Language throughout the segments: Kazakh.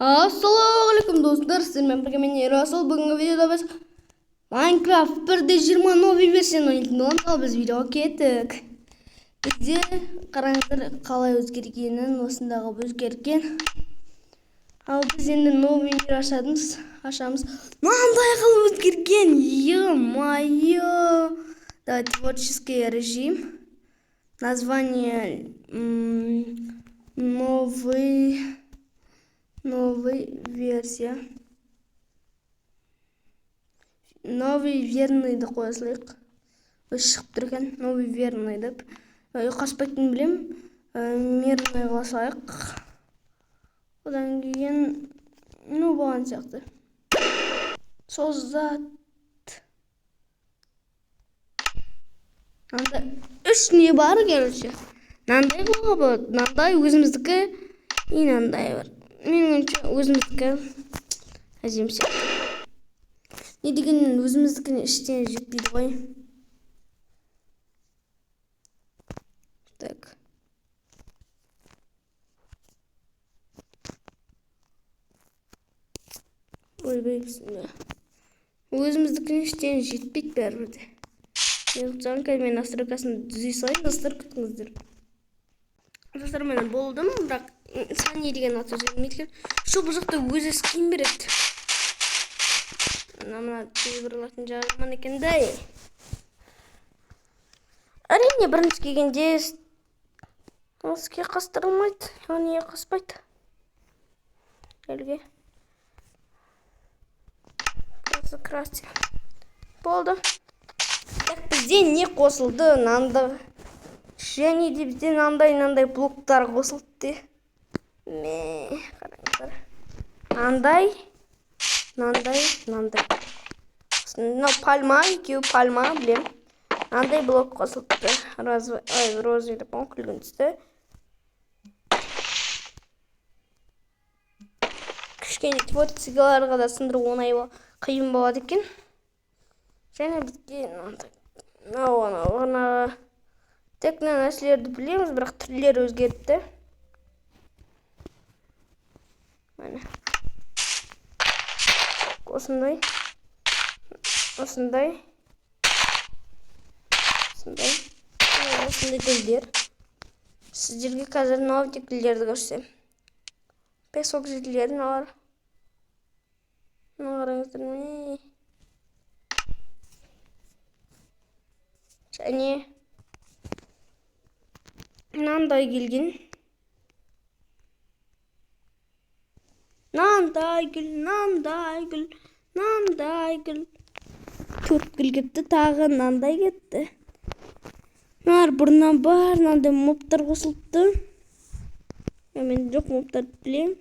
Ассалаумағалейкум, достар! Сіздермен бірге мен, Ерасыл. Бүгінгі видеода біз Майнкрафт 1.20 новый версияны ойнайтын боламыз. Ал біз видеоға кеттік. Бізде, қараңыздар, қалай өзгергенін, осындағы өзгерген. Ал біз енді новый мир ашамыз. Мынандай қылып өзгерген. Ё-моё! Давай творческий режим. Название новый версия. Новый верный деп қоя салайық. Өзі шығып тұр екен, новый верный деп. Ұйқаспайтынын білем. Мирный қыла салайық. Одан кейін, ну, болған сияқты. Создать. Мынандай үш не бар, короче. Мынандай қылуға болады. Мынандай өзіміздікі и мынандай бар. Менің ойымша, өзіміздікі әдемі сияқты. Не дегенмен өзіміздікіне ештеңе жетпейді ғой. Так. Ойбай, бісміллә. Өзіміздікіне ештеңе жетпейді бәрібір де. Мен қазір мен настройкасын түзей салайын, достар, күтіңіздер. Достар, мен болдым, бірақ Сани деген ат өзгермейді екен. Шу бұл жақта өзі скин береді. Мына кейбір жағы жаман екен да. Әрине, бірінші келгенде іске қастырылмайды, яғни қаспайды. Әлге. Просто. Болды. Так, бізде не қосылды? Мынандай. Және де бізде мынандай блоктар қосылды де. Ме, қараңыздар. Мынандай, мынандай, мынандай. Мынау пальма, екеуі пальма, білем. Мынандай блок қосылыпты. Розовый, ой, розовый деп күлгін түсті. Кішкене творческийларға да сындыру оңай, қиын болады екен. Және бізге мынандай, мынау, анау, ана тек мына нәрселерді білеміз, бірақ түрлері өзгеріпті. Міне. Осындай. Осындай. Осындай. Осындай гүлдер. Сіздерге қазір новый гүлдерді көрсетемін. Песок жителдері мыналар. Мына қараңыздар, міне. Және мынандай келген. Мынандай гүл, мынандай гүл, мынандай гүл. Төрт гүл кетті, тағы мынандай кетті. Мыналар бұрыннан бар, мынандай мобтар қосылыпты. Мен жоқ мобтарды білемін.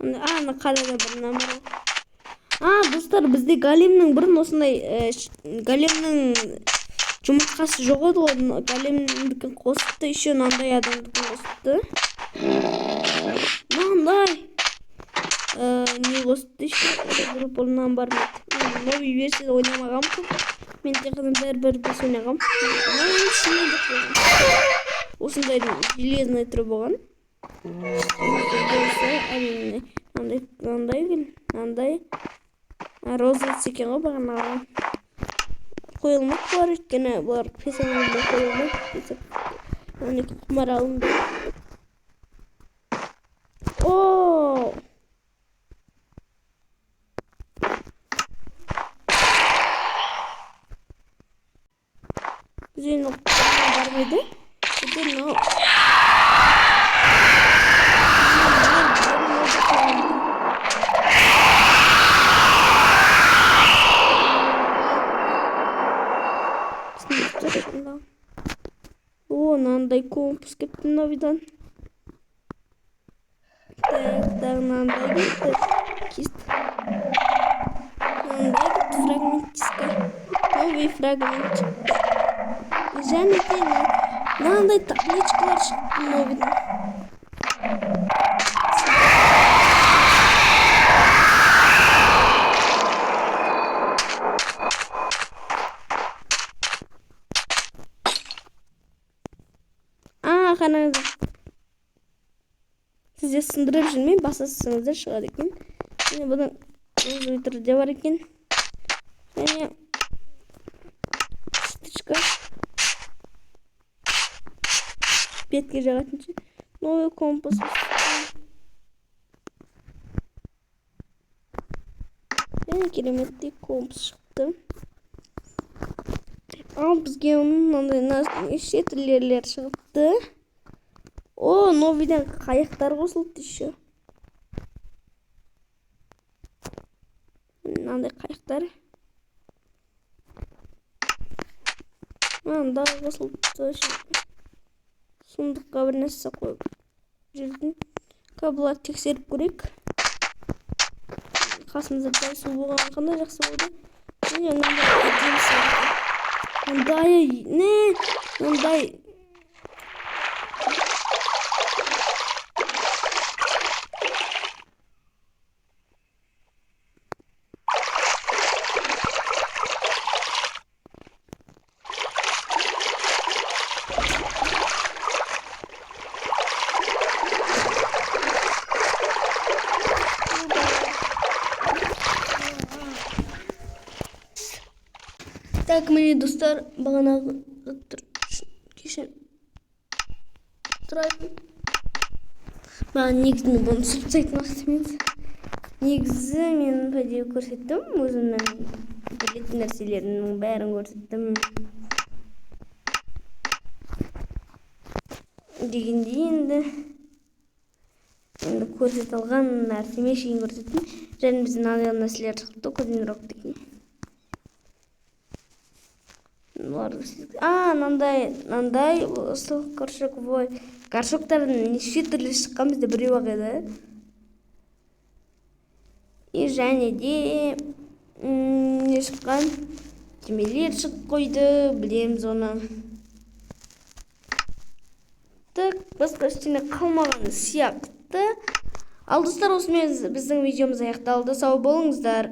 Ана қалада бұрыннан бар. А, достар, бізде големнің бұрын осындай големнің жұмыртқасы жоқ еді ғой, големдікін қосыпты, еще мынандай адамдікін қосыпты. Мынандай не қосыпты еще, бұрыннан бар. Новый версияда ойнамағанмын көп. Мен тек қана бір бес ойнағанмын. Осындай железный түрі болған. Әрине, мынандай, мынандай гүл, мынандай розовый екен ғой бағанағы. Қойылмайды бұлар, өйткені бұлар персонажда қойылмайды. Яғни құмар алынды. О! Бізде енді бар ма еді? Бізде мынау О, мынандай компас кетті новыйдан. Так, тағы мынандай кетті. Кист. Мынандай кетті фрагмент диска. Новый фрагмент шықты. Және де мынандай табличкалар шықты новыйдан. Қараңыздар. Сізде сындырып жүрмей, басасыңыздар шығады екен. Және бұның розовый түрі де бар екен. Және стычка. Бетке жағатын новый компас. Және кереметтей компас шықты. Ал бізге оның мынандай неше түрлері шығыпты. О, новыйдан қайықтар қосылыпты еще. Мынандай қайықтар. Мынандай қосылыпты. Сундукқа бір нәрсе қойып жүрдім. Бұларды тексеріп көрейік. Қасымызда дәл су болған қандай жақсы болды. Міне мынандай әдемі су. Мындай не? Мындай Так, міне, достар, бағанағы заттар үшін кешірім сұраймын. Маған негізі мен бұны түсіріп тастайтын уақыт емес. Негізі мен по идее көрсеттім, өзімнің білетін нәрселерімнің бәрін көрсеттім. Дегендей енді көрсете алған нәрсеме шейін көрсеттім. Және бізде мынандай нәрселер шықты, козерог деген. Мынандай осы горшок, ой. Горшоктардың неше түрлі шыққан, бізде біреу ақ еді. И және де не шыққан? Кемелер шығып қойды, білеміз оны. Так, басқа ештеңе қалмаған сияқты. Ал достар, осымен біздің видеомыз аяқталды. Сау болыңыздар.